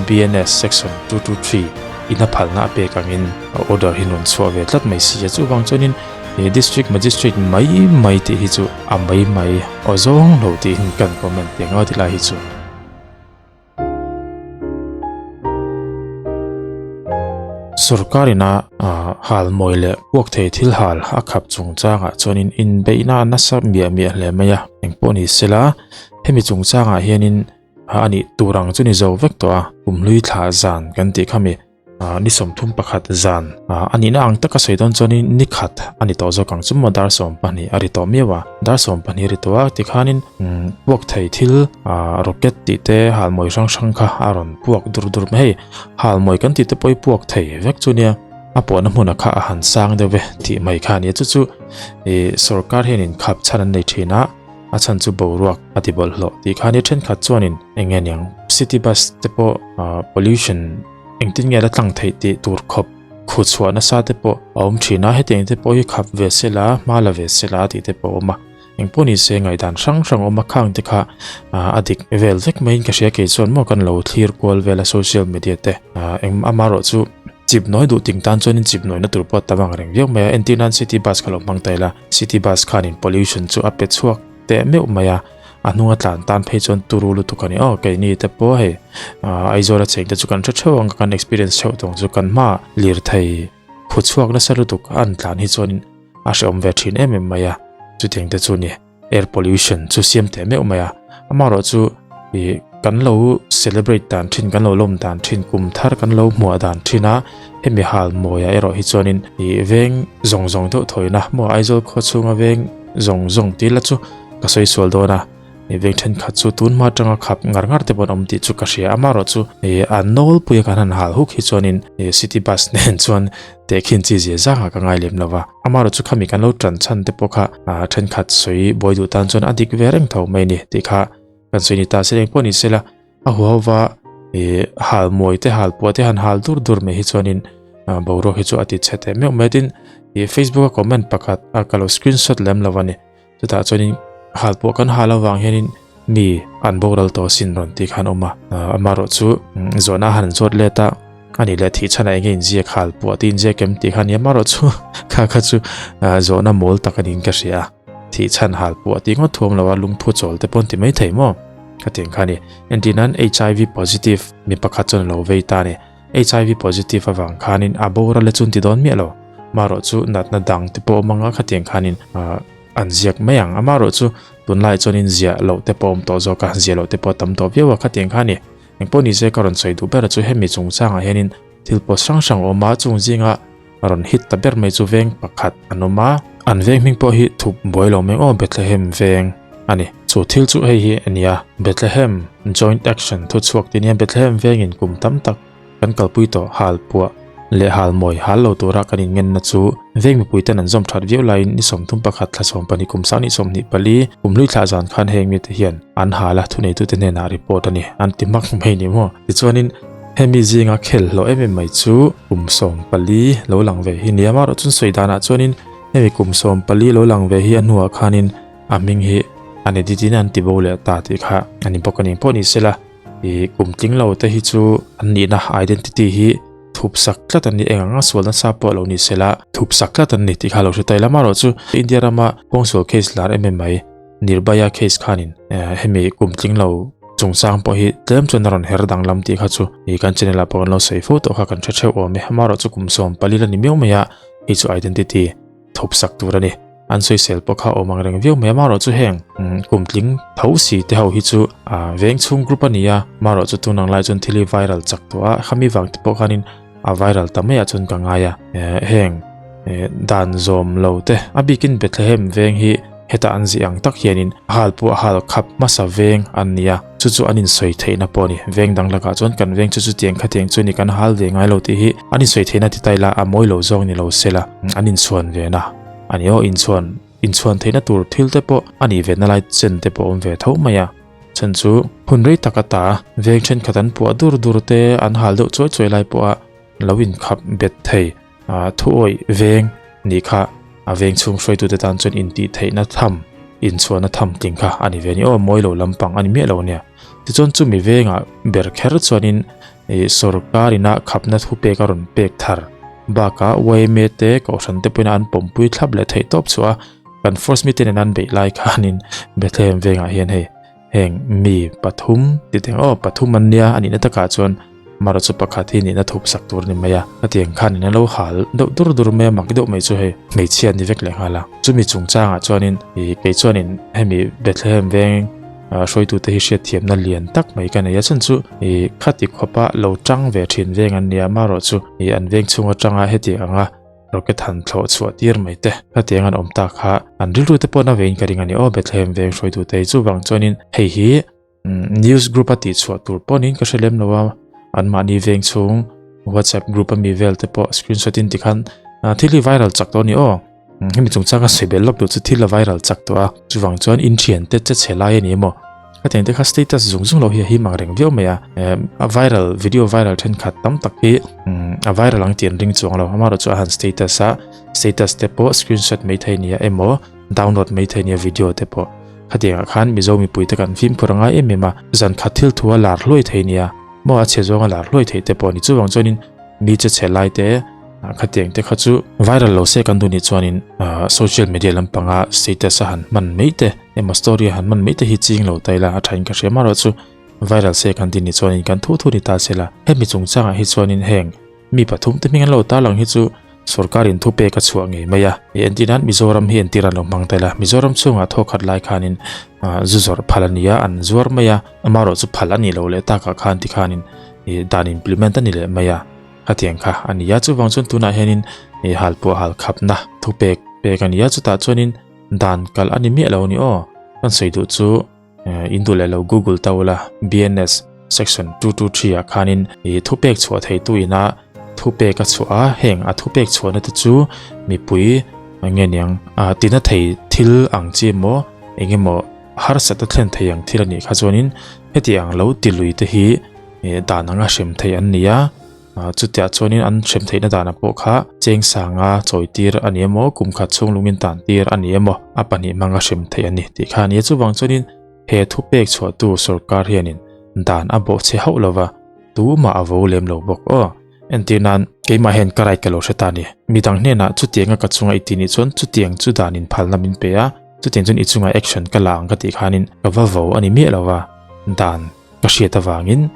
BNS section 223 in a phalna a pek angin order hi rawn chhuah ve tlat mai si a. Chuvang chuanin he District Magistrate mai mai tih hi chu a mai mai aw zawng lo tiin kan comment teh ngawt ila hi chu. Sorkar ina hal mawi leh puak thei thil hal a khap chungchangah chuanin inbeihna a nasa miah miah hle mai a, engpawh ni sela hemi chungchangah hianin a nih tur ang chu ni zo vek tawh a, kumhlui thla zan kan tih kha mi. Ni 31 zan a nihna ang taka sawi dawn chuanin ni khat a ni tawh zawk ang chu maw dar 12 a ri tawh miau a, dar 12 a ri tawh a tikhanin puak thei thil rocket tih te halmawi hrang hrang kha a rawn puak dur dur mai hei halmawi kan tih te pawh hi puak thei vek chu nia a puahna hmunah kha a han sang deuh ve tih mai kha a ni a chu chu ih sorkar hianin khap chhan an nei thin a a chhan chu boruak a ti bawlhhlawh tih kha a ni thenkhat chuanin eng nge niang city bus te pawh pollution. Engtin nge la tlang theih tih tur khawp khu chhuah nasa te pawh a awm thin a, hetiang te pawh hi khap ve sela, hma la ve sela tih te pawh a awm a. Engpawh ni se ngaihdan hrang hrang awm a khang te kha a dik vel vek maiin ka hria kei chuan maw kan lo thlir kual vel a social media te eng amaherawh chu chip nawi duh ting tan chuanin chip nawina tur pawh a tam ang reng viau mai a, entir nan city bus kha lo hmang ta ila city bus khanin pollution chu a pe chhuak teh meuh mai a. A hnunga tlan tan phei chuan turu lutuk a ni aw keini te pawh hei Aizawl a cheng te chu kan hre theuh ang kan experience theuh tawng chu kan hma lirthei khu chhuak nasa lutuk an tlan hi chuan a hrehawm ve thin em em mai a chutiang te chu ni air pollution chu siam teh meuh mai a amaherawh chu ih kan lo celebrate dan thin kan lo lawm dan thin kum thar kan lo hmuah dan thin a hemi hal mawiah erawh hi chuanin ih veng zawng zawng deuh thawina maw Aizawl khaw chhunga veng zawng zawng tih la chu Ka sawi sual dawn a, i veng thenkhat chu tun hma atanga khap ngar ngar te pawh an awm tih chu ka hria a, amaherawh chu i a nawlpui a kan han hal huk hi chuanin i city bus nen chuan tehkhin chi zia zangah ka ngai lem lo va, amaherawh chu khami kan lo tan chhan te pawh kha thenkhat sawi buai duh tan chuan a dik ve reng tho mai a ni tih kha kan sawi ni ta se engpawh ni sela a huhauva i hal mawi te hal puah te han hal dur dur mai hi chuanin boruak hi chu a ti chhe teh meuh mai a tin i facebook a comment pakhat a ka lo screenshot lem lo a ni. Chutah chuanin hal pawh kan hal avang hianin mi an boral tawh sin rawn tih khan awm a, amaherawh chu zawhna a han zawt let a, a nih leh thih chhanah enge inziak hal pawh tih inziak em tih kha a ni a, amaherawh chu kha kha chu zawhna mawl tak a niin ka hria a, thih chhan hal pawh tih ngawt thuam lo a, lungphu chawl te pawh an ti mai thei maw? Khatiang kha a ni. Entir nan HIV positive mi pakhat chuan a lo vei ta a ni. HIV positive avang khanin a boral e chun ti dawn miah lo. Marawh chu natna dang te pawh awm anga khatiang khanin an ziak mai ang. Amarawh chu tunlai chuanin ziah loh te pawh awm tawh zawk a, ziah loh te pawh a tam tawh viau a khatiang kha a ni. Engpawh ni se ka rawn sawi duh ber chu hemi chungchangah hianin thil post hrang hrang a awm a, chung zinga rawn hit ta ber mai chu veng pakhat an awm a. An veng hming pawh hi thup buai lo mai aw Bethlehem veng a ni. Chu thil chu hei hi a nia, Bethlehem Joint Action thuchhuak tih nia Bethlehem vengin kum tam tak kan kalpui tawh hal puah leh hal mawi hal lo tura kan inngenna chu veng mipui ten an zawm that viau laiin ni 31 thla 12 kum sang ni 24 kum hlui thlah zan khan heng mite hian an hal a thuneitute hnenah report a ni an ti mak mai ni maw. Tichuanin hemi zinga khel hlawh em em mai chu kum 14 lo lang ve hi nia amaherawh chuan sawi danah chuanin hemi kum 14 lo lang ve hi a hnuah khanin a hming hi a ni ditin an ti bo leh ta tih kha a ni bawk a ni. Pawh ni sela ih kum tling lo te hi chu an nihna identity hi thup sak tlat an ni eng anga sual nasa pawh lo ni sela thup sak tlat an ni tih kha lo hre ta ila amaherawh chu India rama kawngsual case lar em em mai Nirbhaya case khanin hemi kum tling lo chungchang pawh hi tlem chuan a rawn her danglam tih kha chu ih kan channel ah pawh kan lo sawi fo tawh kha kan hre theuh awm e amaherawh chu kum 14 la ni miau mai a hei chu identity thup sak tur a ni. An sawisel pawh kha awm ang reng viau mai a, marawh chu heng kum tling tho si te ho hi chu veng chhung group a ni a, marawh chu tun ang lai chuan thil hi viral chak tawh a, khami vang te pawh khanin a viral ta mai ah chuan ka ngai a, heng dan zawm lo te a bikin Bethlehem veng hi hetah an zih ang tak hianin hal pawh a hal khap hmasa veng an ni a, chu chu an insawi theihna pawh a ni, veng dang lakah chuan kan veng chu chutiang khatiang chu ni kan hal ve ngai lo tih hi an insawi theihna ti ta ila a mawi lo zawk ni lo sela an inchhuan ve na. A ni aw, inchhuan, inchhuan theihna tur thil te pawh a nih ve na lai chen te pawh awm ve tho mai a. Chhan chu hun rei tak ata veng thenkhat an puah dur dur te an hal deuh chuai chuai lai pawha lo inkhap bet thei thuawih veng nih kha a veng chhung hruaitute tan chuan intih theihna tham, inchhuahna tham tling kha a ni ve a ni aw, mawi lo lampang a ni miah lo ania. Tichuan chumi vengah ber kher chuanin ih sorkar ina khapna thupek a rawn pek thar bakah yma te kohhran te pawhin an pawmpui thlap leh theih tawp chhuah a, kan force mite nen an beih lai khanin Bethlehem vengah hian hei heng mi pathum ti teng aw pathum an nia a nihna takah chuan marawh chu pakhat hi nihna thup sak tur a ni mai a, hetiang khanin an lo hal deuh dur dur mai a mak deuh mai chu hei hmeichhia an ni vek leh nghal a, chumi chungchangah chuanin ih kei chuanin hemi Bethlehem veng hruaitute hi hriatthiamna lian tak mai ka nei a chhan chu ih khati khawpa lo tang ve thin veng an nia marawh chu ih an veng chhung atanga hetiang anga rocket han thlawh chhuah tir mai te hetiang an awm tak kha an rilru te pawh na vein ka ring a ni aw Bethlehem veng hruaitute hi chuvang chuanin hei hi news group a tih chhuah tur pawhin ka hre lem lo a anmahni veng chhung WhatsApp group ami vel te pawh screenshot in tikhan thil hi viral chak tawh a ni aw. Hemi chungchanga sawi belh lawk duh chu thil a viral chak tawh a, chuvang chuan in thiante che chhe lai a ni emaw? Hetiang te kha status zung zung lo hi a him ang reng viau mai a, a viral video viral thenkhat tam tak hi a viral ang tih an ring chuang lo, amaherawhchu chu a han status a, status te pawh screenshot mai thei nia emaw download mai thei nia video te pawh khatiangah khan Mizo mipui te kan fimkhur a ngai em em a, zan khat thil thu a lar hluai thei nia maw a chhe zawng a lar hluai theih te pawh a ni, chuvang chuanin mi che chhe lai te. Khatiang te kha chu viral lo se kan duh nih chuanin social media lampanga status a han hman mai te emaw story a han hman mai te hi ching lo ta ila a thain ka hria marawh chu viral se kan tih nih chuanin kan thu thu ni ta se la hemi chungchangah hi chuanin heng mi pathum te hming an lo tarlang hi chu sorkarin thu pek a chhuah ngei mai a i entir nan Mizoram hi entir an lo hmang ta ila Mizoram chhungah thaw khat lai khanin zu zawrh phal a ni a an zuar mai a amaherawh chu phal a nih loh leh takah khan tikhanin dan implement a ni leh mai a. Khatiang kha a ni a, chuvang chuan tunah hianin ih hal pawh hal khapna thu pek pek a ni a, chutah chuanin dan kalh a ni miah lo a ni aw. Kan sawi duh chu in duh leh lo Google ta ula BNS section 223 ah khanin ih thu pek chhuah thei tu ina thu pek a chhuah a, heng a thu pek chhuahna te chu mipui nge niang tina thei thil ang chi emaw eng emaw harsat a thlen thei ang thil a nih kha chuanin hetiang lo ti lui te hi dan anga hrem theih an ni a, chutiah chuanin an hrem theihna danah pawh kha cheng sanga chawi tir a ni emaw kum khat chhung lungin tan tir a ni emaw a pahnih hmanga hrem theih a ni tih kha a ni a, chuvang chuanin he thupek chhuahtu sorkar hianin dan a bawh chhe hauh lova tumah a vo lem lo bawk aw. Entir nan keimah hian ka right ka lo hre ta a ni. Midang hnenah chutianga ka chunga i tih nih chuan chutiang chu dan inphalna min pe a, chutiang chuan i chunga action ka la ang ka tih khanin ka va vo a ni miah lova dan Ka hriat avangin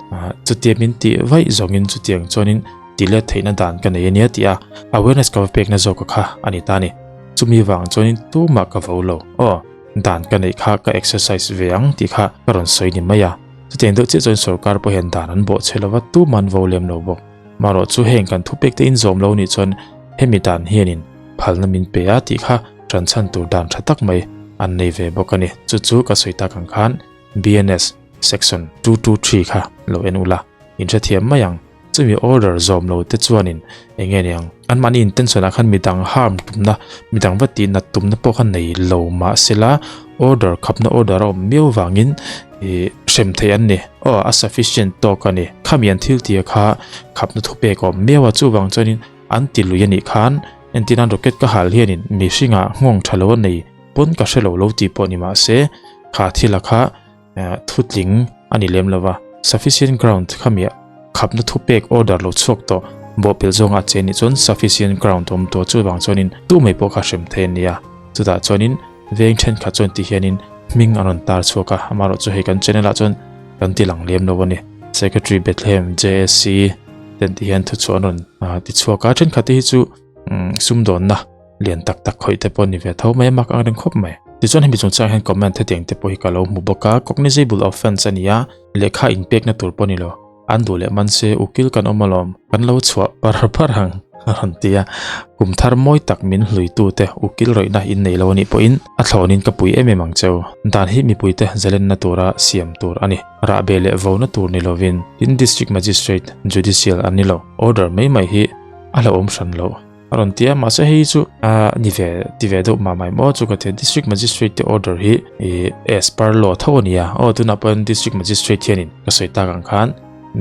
chutia min tih vaih zawngin chutiang chuanin tih let theihna dan ka nei ania tih a awareness ka va pekna zawk a kha a ni ta a ni. Chumi vang chuanin tumah ka vo lo. Aw, dan ka neih kha ka exercise ve ang tih kha ka rawn sawi ni mai a. Chutiang deuh chiah chuan sorkar pawh hian dan an bawh chhe lova tumah an vo lem lo bawk. Marawh chu heng kan thupek te inzawm lo nih chuan hemi dan hianin phalna min pe a tih kha ṭanchhan tur dan ṭha tak mai an nei ve bawk a ni. Chu chu ka sawi tak ang khan BNS section 223 kha lo en ula, in hrethiam mai ang. Chumi order zawm lo te chuanin eng nge niang? Anmahni intention ah khan midang harm tumna, midang va tih nat tumna pawh kha nei lo mahsela order khapna order a awm miau vangin ih hrem theih an ni. Aw a sufficient tawk a ni. Khami an thil tia kha khapna thupek a awm miau a, chuvang chuanin an ti lui a nih khan entirnan rocket ka hal hianin mihringah nghawng tha lo a nei pawn ka hre lo lo tih pawh ni mahse kha thila kha thutling a ni lem lova, sufficient ground khami khapna thupek order lo chhuak tawh bawhpelh zawnga che nih chuan sufficient ground awm tawh chuvang chuanin tu mai pawh kha hrem thei a nia. Chutah chuanin veng thenkhat chuan ti hianin hming an rawn tar chhuak a, amaherawh chu hei kan channel ah chuan kan ti lang lem lo a ni. Secretary Bethlehem JSC ten ti hian thuchhuah an rawn ti chhuak a, thenkhat te hi chu sumdawnna lian tak tak khawih te pawh ni ve tho mai a mak ang reng khawp mai. Tichuan hemi chungchang hian comment hetiang te pawh hi ka lo hmu bawk a, cognizable offence a ni a, lehkha inpekna tur pawh ni lo, an duh leh man se ukil kan awm alawm, kan lo chhuah par par ang a rawn ti a, kum thar mawi tak min hluitu te ukil rawihna in nei lo a nih pawhin a thlawnin ka pui em em ang cheu. Dan hi mipuite zalenna tura siam tur a ni, rahbeh leh vona tur ni lovin, tin District Magistrate, Judicial an ni lo, order mai mai hi a hlauhawm hran loh. A rawn ti a, mahse hei chu a ni ve ti ve deuh mah mai maw chu ka ti a, district magistrate te order hi ih as per law tho a ni a, aw tunah pawhin district magistrate hianin ka sawi tak ang khan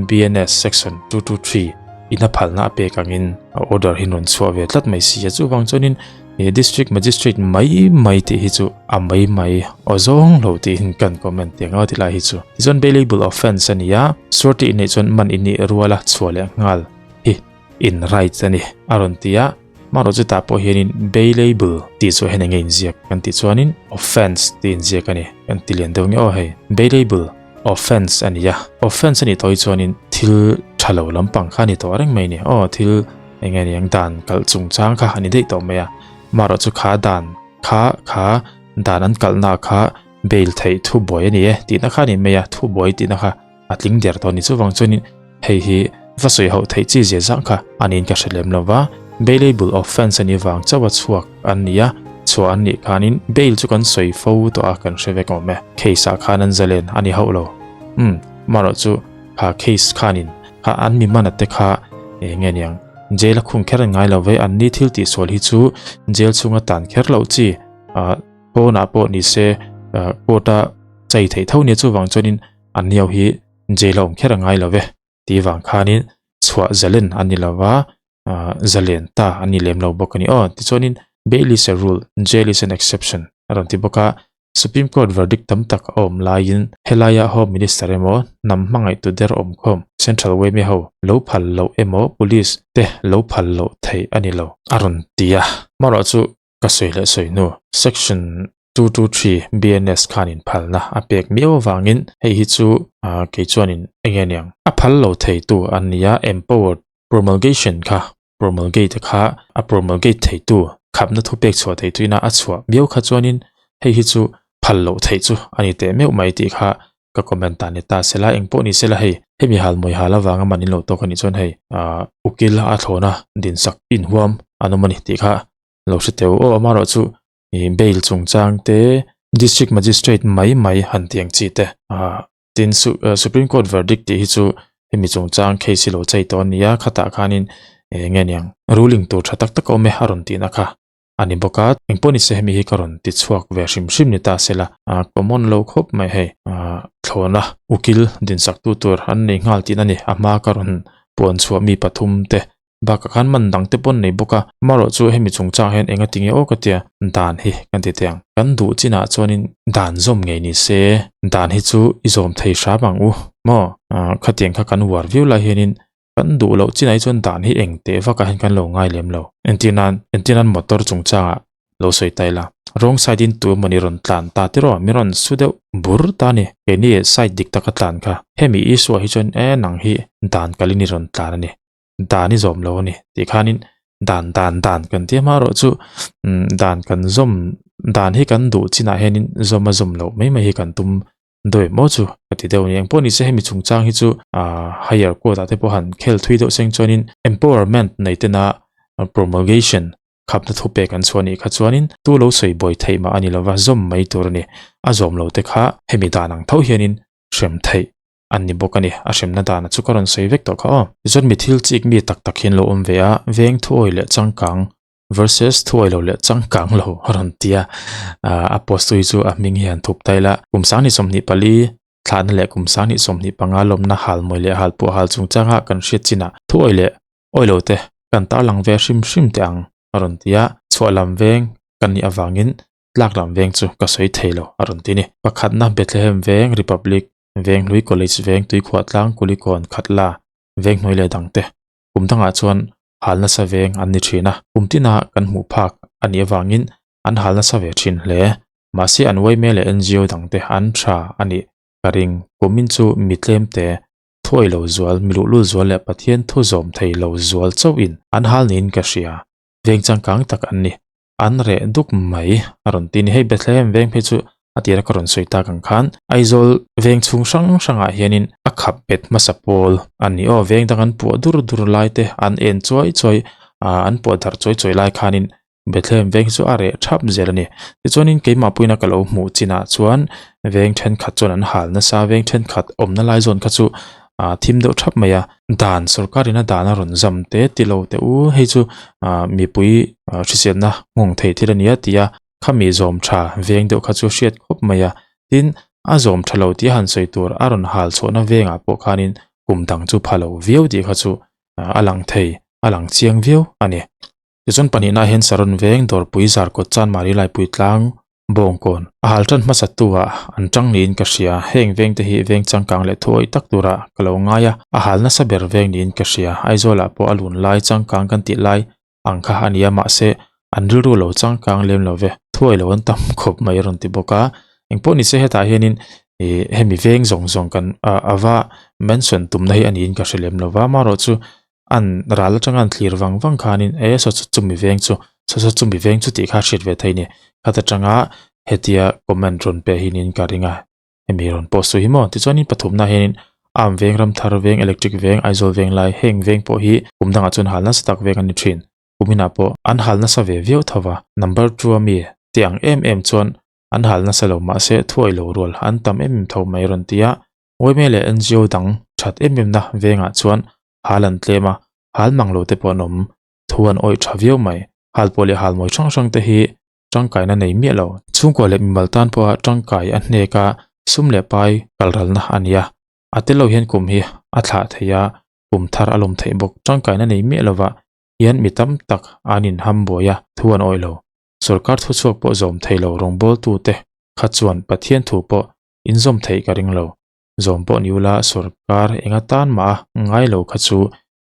BNS section 223 in a phalna a pek angin a order hi rawn chhuah ve tlat mai si a, chuvang chuanin He District Magistrate mai mai tih hi chu a mai mai aw zawng lo tiin kan comment tiang a ti lai hi chu. Tichuan bailable offence a ni a, surety inneih chuan man in nih ruala chhuah leh nghal hi in right a ni a rawn ti a. Marawh chutah pawh hianin bailable tih chu hen enge inziak kan tih chuanin offence tih inziak a ni kan ti lian deuh nge aw hei bailable offence a ni a offence a nih tawh hi chuanin thil tha lo lampang kha a ni tawh reng mai ni aw thil enge ni ang dan kalh chungchang kha a ni daih tawh mai a marawh chu kha dan kha kha dan an kalhna kha bail theih thu buai a ni e tihna kha a ni mai a thu buai tihna kha a tling der tawh a ni. Chuvang chuanin hei hi va sawi hauh theih chi zia zang kha a niin ka hre lem lo va, bailable offence a nih vang chauha chhuak an ni a, chhuah an nih khanin bail chu kan sawi fo tawh a kan hre vek awm e. Case ah khan an zalen a ni hauh lo. Umm, marawh chu kha case khanin kha an mi mana te kha eng nge niang jail a khung kher an ngai lo ve, an ni thil tihsual hi chu jail chhunga tan kher loh chi ah pawnah pawh ni se court a chei theih tho nia chuvang chuanin An niau hi jail a awm kher a ngai lo ve tih vang khanin chhuah zalen an ni lo va, zalen ta an ni lem lo bawk a ni aw. Tichuanin bail is a rule, jail is an exception a rawn ti bawk a. Supreme Court verdict tam tak a awm laiin helaia Home Minister emaw hnam hmangaihtu der awmkhawm Central yma ho lo phal loh emaw Police te lo phal loh theih a ni lo a rawn ti a. Marawh chu ka sawi leh sawi hnu section 223 BNS khanin phalna a pek miau avangin hei hi chu kei chuanin eng nge niang a phal lo theitu an ni a empowered promulgation kha promulgate kha a promulgate theitu khapna thu pek chhuah theitu ina a chhuah miau kha chuanin hei hi chu phal loh theih chu a ni teh meuh mai tih kha ka comment dan ni ta sela eng pawh ni sela hei hemi hal mawi hal avanga man in lo tawk a nih chuan hei ukil a thlawna dinsak inhuam an awm a ni tih kha lo hre teu aw amaherawh chu ih bail chungchang te district magistrate mai mai han tih ang chi te ah tin su supreme court verdict tih hi chu hemi chungchang case hi lo chei tawh a ni a khatah khanin eng nge niang ruling tur tha tak tak a awm e a rawn tihna kha a ni bawk a engpawh ni se hemi hi ka rawn ti chhuak ve hrim hrim ni ta sela ah common lo khawp mai hei ah thlawhna ukil dinsak tu tur an nei nghal tihna a ni a hma ka rawn puan chhuah mi pathum te Bakah khan man dang te pawn nei bawk a, marawh chu hemi chungchang hian enga tinge aw ka tia dan hi kan ti teh ang. Kan duh chinah chuanin dan zawm ngei ni se, dan hi chu i zawm thei hram ang u maw? Khatiang kha kan uar viau lai hianin kan duh loh chinah hi chuan dan hi eng teh vakah hian kan lo ngai lem lo. Entir nan, entir nan motor chungchangah lo sawi ta ila, wrong side in tu emawni rawn tlan ta tiraw, min rawn su deuh bur ta a ni. Keini side dik taka tlan kha hemi issue ah hi chuan e nang hi dan kalin i rawn tlan a ni. Dan i zawm lo a ni tih khanin dan dan dan kan ti a hmarawh chu dan kan zawm dan hi kan duh chinah hianin zawm a zawm loh mai mai hi kan tum dawi maw chu ka ti deuh a ni engpawh ni se hemi chungchang hi chu ah higher court ah te pawh han khel thui deuh seng chuanin empowerment nei tena promulgation khapna thu pek an chhuah nih kha chuanin tu lo sawi buai theih mah a ni lova zawm mai tur a ni a zawm lo te kha hemi dan ang tho hianin hrem theih an ni bawk a ni. A hremna dana chu ka rawn sawi vek tawh kha aw. Tichuan mi thil chik mi tak tak hian lo awm ve a, veng thuawi leh changkang versus thuawi lo leh changkang lo a rawn ti a. A post tu hi chu a hming hi han thup ta ila. Kum 24 thlahna leh kum 25 lawmna halmawi leh halpuah hal chungchanga kan hriat chinah thuawi leh awi lo te kan tarlang ve hrim hrim teh ang a rawn ti a. Chhuah lam veng kan nih avangin tlak lam veng chu ka sawi thei lo a rawn ti a ni. Pakhatna Bethlehem veng Republic Venghlui College veng Tuikhuah tlang Kulikawn Khatla Venghnuai leh dangte kum dangah chuan hal nasa veng an ni thin a, kum tina kan hmuh phak a nih avangin an hal nasa ve thin hle. Mahse an yma leh ngo dangte an tha a nih ka ring. Kumin chu mi tlemte thuawi lo zual, mi luhlul zual leh Pathian thu zawm thei lo zual chauhin an hal niin ka hria. Veng changkang tak an ni. An reh duk mai a rawn ti a ni. Hei Bethlehem veng phei chu a tira ka rawn sawi tak ang khan Aizawl veng chhung hrang hrangah hianin a khap bet hmasa pawl a ni aw. Veng dang an puah dur dur lai te an en chuai chuai ah an puah darh chuai chuai lai khanin Bethlehem veng hi chu a reh thap zel a ni. Tichuanin keimah puiina ka lo hmuh chinah chuan veng thenkhat chuan an hal nasa veng thenkhat awmna lai zawn kha chu ah thim deuh thap mai a. Dan sorkar in a dan a rawn zam te ti lo teh u hei chu ah mipui hriselna nghawng thei thil a ni a ti a khami zawm tha veng deuh kha chu hriat khawp mai a tin a zawm tha lo tih a han sawi tur a rawn hal chhuahna vengah pawh khanin kum dang chu pha lo viau tih kha chu a lang thei a lang chiang viau a ni. Tichuan pahnihna hian Saron veng Dawrpui Zarkawt Chanmari Laipui tlang Bawngkawn a hal tan hmasa tu ah an tang niin ka hria. Heng veng te hi veng changkang leh thuawih tak turah ka lo ngai a, a hal nasa ber veng niin ka hria. Aizawl ah pawh a lun lai changkang kan tih lai ang kha a nia mahse an rilru lo changkang lem lo ve. Thuawih lo an tam khawp mai a rawn ti bawk a. Engpawh nise hetah hianin ih hemi veng zawng zawng kan a va mention tumna hi a niin ka hre lem lo va amaherawhchu an ral atanga an thlir vang vang khanin e saw saw chumi veng chu saw saw chumi veng chu tih kha a hriat ve thei a ni khat atanga hetia comment rawn pe hi niin ka ring a hemi rawn post chu hi maw tichuanin pathumna hianin arm veng ram thar veng electric veng Aizawl veng lai heng veng pawh hi kum dangah chuan hal nasa tak veng an ni thin kum inah pawh an hal nasa ve viau tho va number two a mi tih ang em em chuan an hal nasa lo mahse thuai lo rual an tam em em tho mai rawn ti a yma leh NGO dang that em em na vengah chuan hal an tlem a, hal mang lo te pawh an awm. Thu an awih tha viau mai. Hal pawh leh hal mawi hrang hrang te hi tangkaina nei miah lo. Chhungkua leh mimal tan pawha tangkai a hnek a, sum leh pai kalralna a ni a. A tel lo hian kum hi a thlah thei a, kum thar a lawm theih bawk. Tangkaina nei miah lova hian mi tam tak an inham buai a, thu an awih lo. Sorkar thuchhuak pawh zawm thei lo rawngbawltute kha chuan Pathian thu pawh inzawm theih ka ring lo. Zawm pawh ni ula sorkar enga tan mah a ngai lo kha chu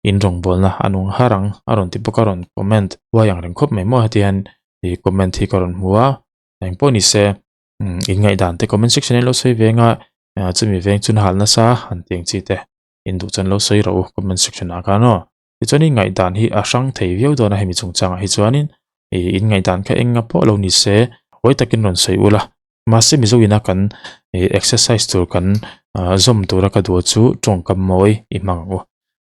in rawngbawlna a nung har ang a rawn ti bawk a rawn comment huai ang reng khawp mai maw heti hian ih comment hi ka rawn hmu a engpawh ni se in ngaihdan te comment section ah hian lo sawi veng a chumi veng chu hal nasa han ti ang chi te in duh chuan lo sawi rawh u comment section ah khan aw tichuan in ngaihdan hi a hrang thei viau dawn a hemi chungchangah hi chuanin ih in ngaihdan kha enga pawh lo ni se huai takin rawn sawi ula. Mahse Mizo ina kan ih exercise tur kan ah zawm tura ka duh chu tawngkam mawi i hmang ang u.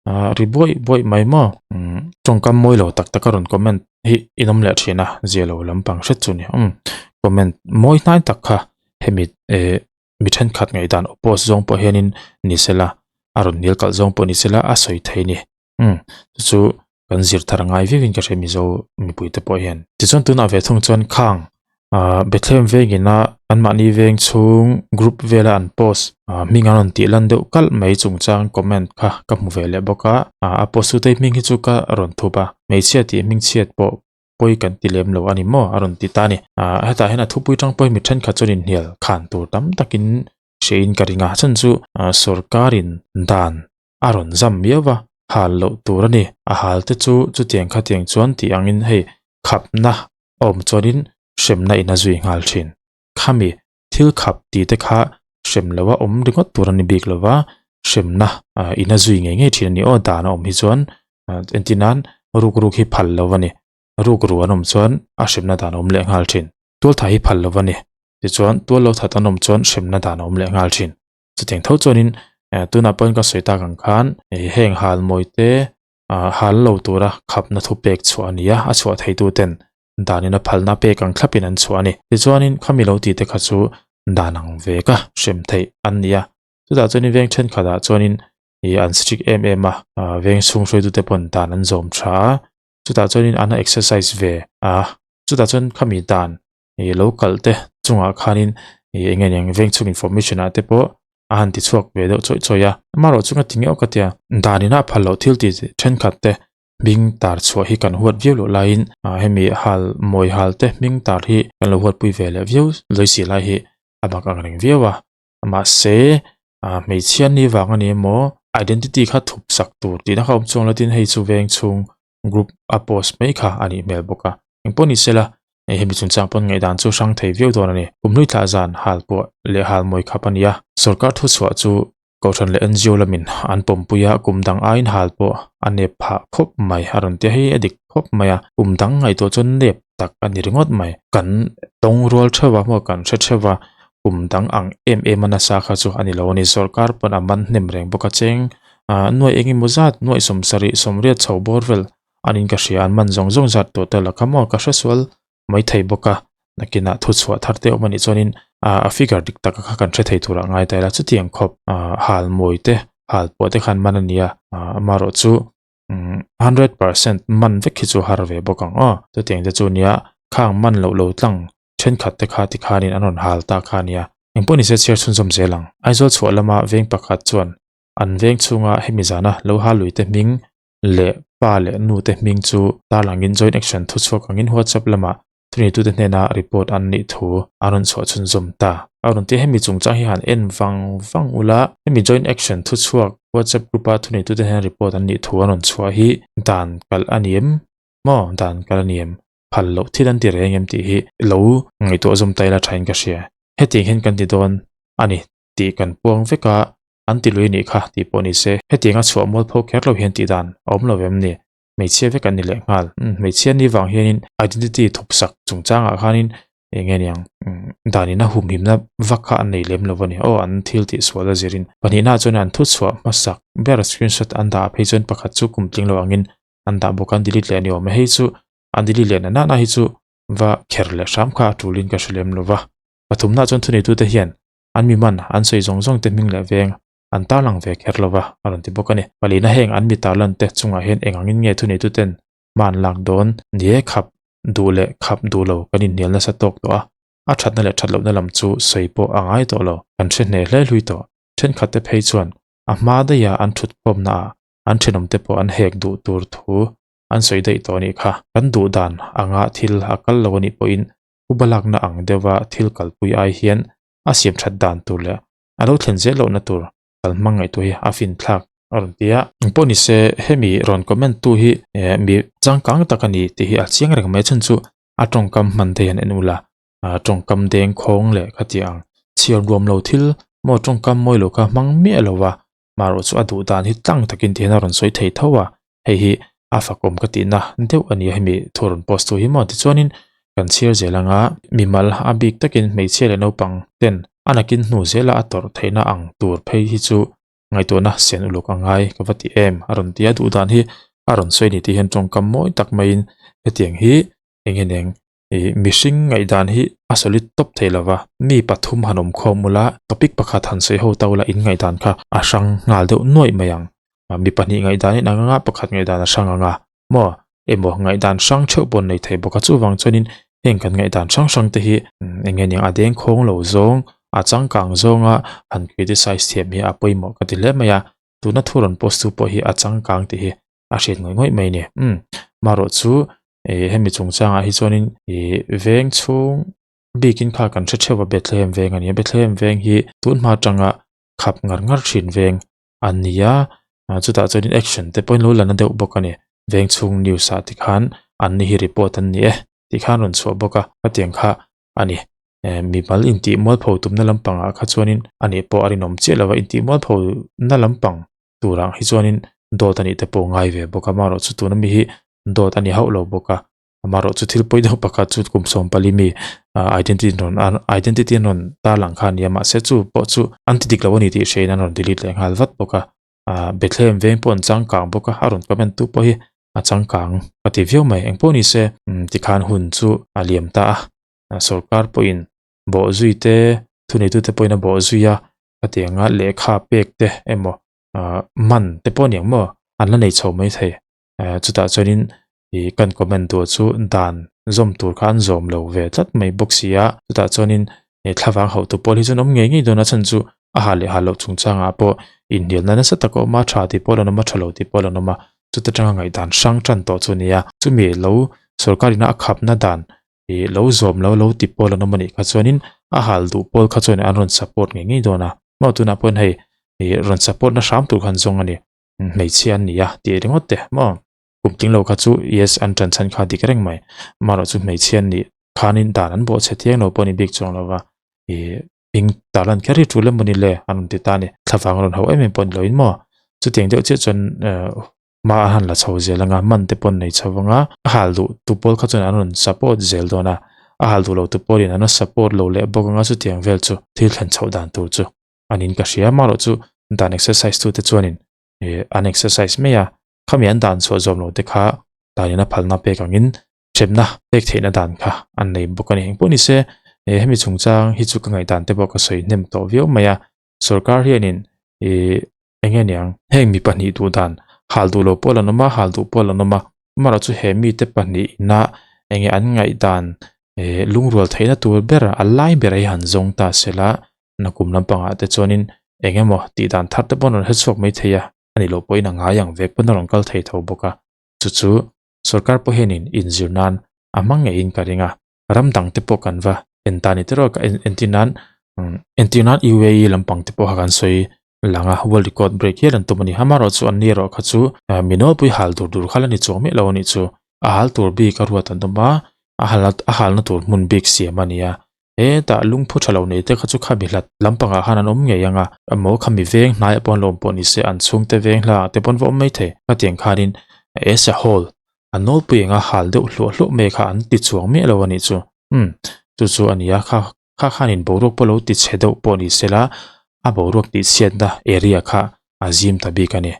Ah ri buaih buaih mai maw umm tawngkam mawi lo tak tak a rawn comment hi in awm leh thin a zia lo lampang hret chu ni umm comment mawi hnai tak kha hemi eh mi thenkhat ngaihdan oppose zawng pawh hianin ni sela a rawn nil kalh zawng pawh ni sela a sawi thei a ni. Umm chu chu kan zir thar ngai viau in ka hria Mizo mipui te pawh hian. Tichuan tunah ve thung chuan khang ah Bethlehem vengin a anmahni veng chhung group vela an post ah hming an rawn tih lan deuh kalh mai chungchang comment kha ka hmu ve leh bawk a ah a post tu te hming hi chu ka rawn thup a hmeichhia tih hming chhiat pawh pawi kan ti lem lo a ni maw a rawn ti ta a ni. Ah hetah hian a thupui tang pawhin mi thenkhat chuan inhnial khan tur tam takin hriain ka ring a chhan chu ah sorkarin dan a rawn zam miau va, hal loh tur a ni. A hal te chu chutiang khatiang chuan tih angin hei khapna a awm chuanin hremna in a zui nghal thin. Khami thil khap tih te kha hrem loha awm ringawt tur a ni bik lova, hremna in a zui ngei ngei thin a ni aw dan a awm hi chuan entir nan ruk ruk hi phal lo a ni. Ruk ru an awm chuan a hremna dan a awm leh nghal thin. Tualtha hi phal lo a ni. Tichuan tual lo that an awm chuan hremna dan a awm leh nghal thin. Chutiang tho chuanin tunah pawhin ka sawi tak ang khan heng hal mawi te hal lo tura khapna thu pek chhuah a ni a, a chhuah theitu ten danin a phalna pek ang thlapin an chhuah a ni. Tichuanin khami lo tih te kha chu dan ang ve ka hrem theih an ni a, chutah chuanin veng thenkhatah chuanin ih an strict em em a, veng chhung hruaitute pawn dan an zawm tha a, chutah chuanin an exercise ve a, chutah chuan khami dan ih lo kalh te chungah khanin ih eng nge niang veng chhung information ah te pawh a han ti chhuak ve deuh chawih chawih a amaherawh chu nga ti ngeuh ka tia dan in a phal loh thil tih thenkhat te hming tar chhuah hi kan huat viau loh laiin ah hemi hal mawi hal te hming tar hi kan lo huat pui ve leh viau lawi si lai hi a bak ang reng viau a mahse ah hmeichhia ni vang a ni emaw identity kha thup sak tur tihna kha awm chuang lo tin hei chu veng chhung group a post mai kha a nih hmel bawk a engpawh ni sela hei hemi chungchang pawn ngaihdan chu hrang thei viau dawn a ni kumhlui thlah zan hal pawh leh hal mawi khap a ni a sorkar thuchhuah chu kohhran leh N_G_O lamin an pawmpui a kum dang aiin hal pawh a nep phah khawp mai a rawn ti a hei a dik khawp mai a kum dang ngaihtuah chuan nep tak a ni ringawt mai kan tawng rual theuh a maw kan hre theuh a kum dang ang em em a nasa kha chu a ni lo a ni sorkar pawn a man hnem reng bawk a cheng ah nuaih eng emaw zat nuaih sawmsarih sawmriat chho bawr vel an in ka hria an man zawng zawng zat tawh te la kha maw ka hre sual mai thei bawk a nakinah thu chhuah thar te awm a nih chuanin ah a figure dik tak kha kan hre thei turah ngai ta ila chutiang khawp ah hal mawi te hal pawh te khan man a ni a ah amaherawh chu umm 100% man vek hi chu har ve bawk ang aw chutiang te chu nia khang man loh lo tlang thenkhat te kha tikhanin an rawn hal ta kha a nia engpawh nise chhiar chhunzawm zel ang Aizawl chhuah lama veng pakhat chuan an veng chhunga hemi zana lo hal lui te hming leh. Pa leh nu te hming chu tarlangin joint action thuchhuak angin WhatsApp lamah thuneitute hnena report an nih thu a rawn chhuah chhunzawm ta. A rawn ti a, hemi chungchang hi han en vang vang ula, hemi joint action thuchhuak WhatsApp group a thuneitute hnena report an nih thu a rawn chhuah hi dan kalh a ni em maw? Dan kalh a ni em? Phal loh thil an ti reng em tih hi lo ngaihtuah zawm ta ila thain ka hria. Hetiang hian kan ti dawn a ni tih kan puang vek a, an ti lui nih kha tih pawh ni se, hetianga chhuah mual pho kher lo hian tih dan a awm lo em ni? Hmeichhia vek an ni leh nghal. Umm hmeichhia ni vang hianin identity thup sak chungchangah khanin eng nge niang umm danin a humhimna vak kha an nei lem lo a ni. Aw an thil tih sual a zirin. Pahnihnaah chuan an thu chhuah hmasak ber screenshot an dah ah phei chuan pakhat chu kum tling lo angin an dah bawk a, an delete leh a ni awm e. Hei chu an delete leh na nana hi chu va kher leh hram kha a tulin ka hre lem lo va. Pathumnaah chuan thuneitute hian an mi man an sawi zawng zawng te hming leh veng an tarlang ve kher lo va, a rawn ti bawk a ni. Palina heng an mi tarlan te chungah hian eng angin nge thuneituten hma an lak dawn? Ni e, khap duh leh khap duh lo kan inhnial nasa tawk tawh a, a thatna leh that lohna lam chu sawi pawh a ngai tawh lo. Kan hre hneh hle hlui tawh. Thenkhat te phei chuan a hma daiha an thut khawmna ah an thenawm te pawh an hek duh tur thu an sawi daih tawh a nih kha. Kan duh dan anga thil a kal lo a nih pawhin upa lakna ang deuha thil kalpui ai hian a siam that dan tur leh a lo thlen zel lohna tur kal hmang ngaihtuah hi a fin thlak a rawn ti a. Engpawh ni se hemi rawn comment tu hi mi changkang tak a ni tih hi a chiang reng mai chhan chu a tawngkam hman thei han en ula tawngkam deng khawng leh khati ang chhiar nuam lo thil maw tawngkam mawi lo kha hmang miah lo va marawh chu a duh dan hi tlang takin ti hian a rawn sawi thei tho a, hei hi a fakawm ka tihna deuh a ni a hemi thu rawn post tu hi maw tichuanin kan chhiar zel anga mimal a bik takin hmeichhia leh naupang ten a nakin hnu zela a tawrh theihna ang tur phei hi chu ngaihtuahna sian uluk a ngai ka va ti em a rawn ti a duh dan hi a rawn sawi ni tih hian tawngkam mawi tak maiin hetiang hi eng nge neng Ih mihring ngaihdan hi a solid tawp thei lo va, mi pathum han awm khawm ula, topic pakhat han sawi ho ta ula in ngaihdan kha a hrang nghal deuh nuaih mai ang. Mi pahnih ngaihdan in ang anga pakhat ngaihdan a hrang ang a, maw? Emaw ngaihdan hrang theuh pawh an nei thei bawk a, chuvang chuanin heng kan ngaihdan hrang hrang te hi eng nge niang a deng khawng lo zawng, a changkang zawnga han criticize thiam hi a pawimawh ka ti hle mai a, tuna thu rawn post tu pawh hi a changkang tih hi a hriat ngawih ngawih mai a ni. Umm marawh chu ih hemi chungchangah hi chuanin ih veng chhung bikin kha kan hre theuh a Bethlehem veng a ni a Bethlehem veng hi tun hma atanga khap ngar ngar thin veng an ni a chutah chuanin action te pawhin lo la na deuh bawk a ni veng chhung news ah tikhan an ni hi report an ni e tih khan rawn chhuah bawk a hetiang kha a ni mimal intih mualpho tumna lampangah kha chuanin a nih pawh a rinawm chiah lo a intih mualpho na lampang turah hi chuanin dawt a nih te pawh ngai ve bawk a amaherawh chu tuna mi hi dawt a ni hauh lo bawk a amaherawh chu thil pawi deuh pakhat chu kum 14 mi identity rawn identity an rawn tarlang kha a ni a mahse chu pawh chu an ti dik lo a ni tih hriain an rawn delete leh nghal vat bawk a ah Bethlehem veng pawh an changkang bawk a a rawn comment tu pawh hi a changkang ka ti viau mai engpawh ni se tikhan hun chu a liam ta a sorkar pawhin bawhzui te thuneitute pawhin a bawhzui a Hetianga lehkha pek te emaw ah man te pawh a ni ang maw an la nei chho mai thei eh chutah chuanin ih kan comment duh chu dan zawm tur kha an zawm lo ve tlat mai bawk si a chutah chuanin ih thlavang hauh tu pawl hi chuan awm ngei ngei dawn a chhan chu a ha leh ha loh chungchangah pawh inhnialna nasa tak a awm a tha tih pawh a awm a tha lo tih pawh a awm a chuta tanga ngaihdan hrang tan tawh chu a ni a chumi lo sorkar ina a khapna dan ih lo zawm lo lo ti pawl an awm a nih kha chuanin a hal duh pawl kha chuan an rawn support ngei ngei dawn a maw tunah pawhin hei ih rawn support na hram tur khan zawng a ni hmeichhia an ni a tih ringawt te maw kum tling lo kha chu yes an tan chhan kha dik reng mai amaherawh chu hmeichhia an nih khanin dan an bawhchhe thiang lo pawh a ni bik chuang lo va ih eng tarlan kher hi tul emaw ni le an rawn ti ta a ni thlavang rawn hauh em em pawh a ni lo in maw chutiang deuh chiah chuan eh hma a han la chho zel anga man te pawh an nei chho anga a hal duh tu pawl kha chuan an rawn support zel dawn a a hal duh lo tu pawhin an rawn support lo leh bawk anga chutiang vel chu thil thlen chhoh dan tur chu a niin ka hria amaherawh chu dan exercise tu te chuanin ih an exercise mai a khami an dan chhuah zawm lo te kha danin a phalna pek angin hremna pek theihna dan kha an nei bawk a ni engpawh ni se ih hemi chungchang hi chu ka ngaihdan te pawh ka sawi hnem tawh viau mai a sorkar hianin ih Eng nge niang? Heng mi pahnih duh dan, hal duh lo pawh an awm a, hal duh pawh an awm a. Amaherawh chu he mite pahnih ina eng nge an ngaihdan eh lungrual theihna tur ber a lai ber hi han zawng ta se la, nakum lampangah te chuanin eng emaw tih dan thar te pawh an rawn hre chhuak mai thei a, a ni loh pawhin a ngai ang vek pawn a rawn kal thei tho bawk a. Chu chu sorkar pawh hianin inzir nan a hmang ngeiin ka ring a, ram dang te pawh kan va en ta ni tiraw ka entir nan entir nan UAE lampang te pawh kha kan sawi lang a, world record break hial an tum a ni. Amaherawh chu an ni erawh kha chu mi nawlpui hal dur dur kha la ni chuang miah lo a nih chu. A hal tur bik a ruat an awm a, a hal a halna tur hmun bik siam a ni a. Hetah lungphu tha lo nei te kha chu khami hlat lampangah khan an awm ngei ang a, emaw khami veng hnaiah pawh an lo awm pawh ni se an chhungte veng hlaah te pawh an va awm mai thei. Khatiang khanin Asia Hall a nawlpui anga hal deuh hluah hluah mai kha an ti chuang miah lo a nih chu. Umm chu chu a ni a, kha kha khanin boruak pawh lo ti chhe deuh pawh ni se la a boruak tihchhiatna area kha a zim ta bik a ni.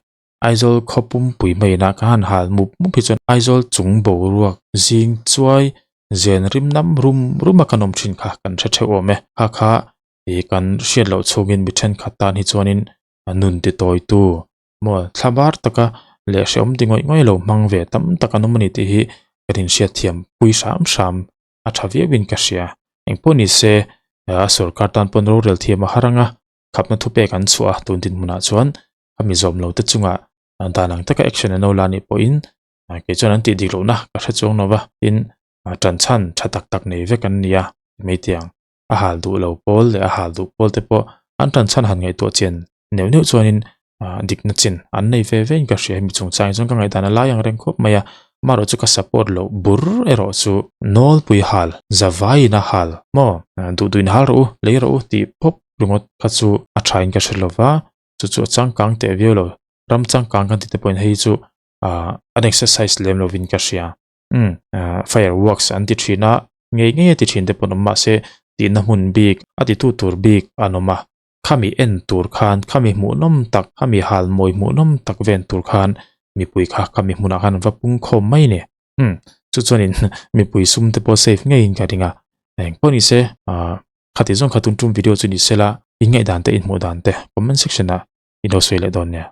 Aizawl khaw pumpui hmeiinah ka han hal mup mup hi chuan Aizawl chung boruak zing chuai zen rim nam rum rum a kan awm thin kha kan hre theuh awm e. Kha kha ih kan hriat loh chhungin mi thenkhat tan hi chuanin nun ti tawitu maw thla bar taka leh hrehawm ti ngawih ngawih lo hmang ve tam tak an awm a ni tih hi kan inhriat thiam pui hram hram a tha viauin ka hria. Engpawh ni se a sorkar tan pawn rorel thiam a har ang a, khapna thupek an chhuah a tun dinhmunah chuan a mi zawm lo te chungah dan ang taka action an lo la anih pawhin kei chuan an tih dik lohna ka hre chuang lo va tin tan chhan tha tak tak nei vek an ni a hmeichhia a hal duh lo pawl leh a hal duh pawl te pawh an tan chhan han ngaihtuah chian neuh neuh chuanin dikna chin an nei ve vein ka hria hemi chungchang hi chuan ka ngaihdan a lai ang reng khawp mai a amaherawh chu ka support loh bur erawh chu nawlpui hal zavaiin a hal maw duh duhin hal rawh u lei rawh u tih pawp ringawt kha chu a thain ka hre lo va chu chu a changkang teh viau lo ram changkang kan tih te pawhin hei chu ah an exercise lem lovin ka hria umm ah fireworks an ti thin a ngei ngei a ti thin te pawh an awm mahse tihna hmun bik a ti tu tur bik an awm a khami en tur khan khami hmuhnawm tak khami hal mawi hmuhnawm tak ven tur khan mipui kha khami hmunah khan an va pung khawm mai a ni umm chu chuanin mipui sum te pawh save ngeiin ka ring a engpawh ni se ah Khati zawng kha tun tum video chu ni sela, in ngaihdan te in hmuh dan te comment section ah in lo sawi leh dawn nia.